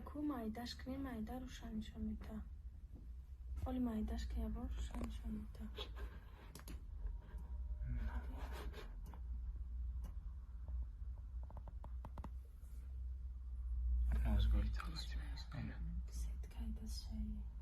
Ку майдаш кунӣ, майда рӯшан нишон мета. Оли майдаш ки ябор рӯшан нишон мета. Нозгоҳи талати. Сеткаи дастшаи.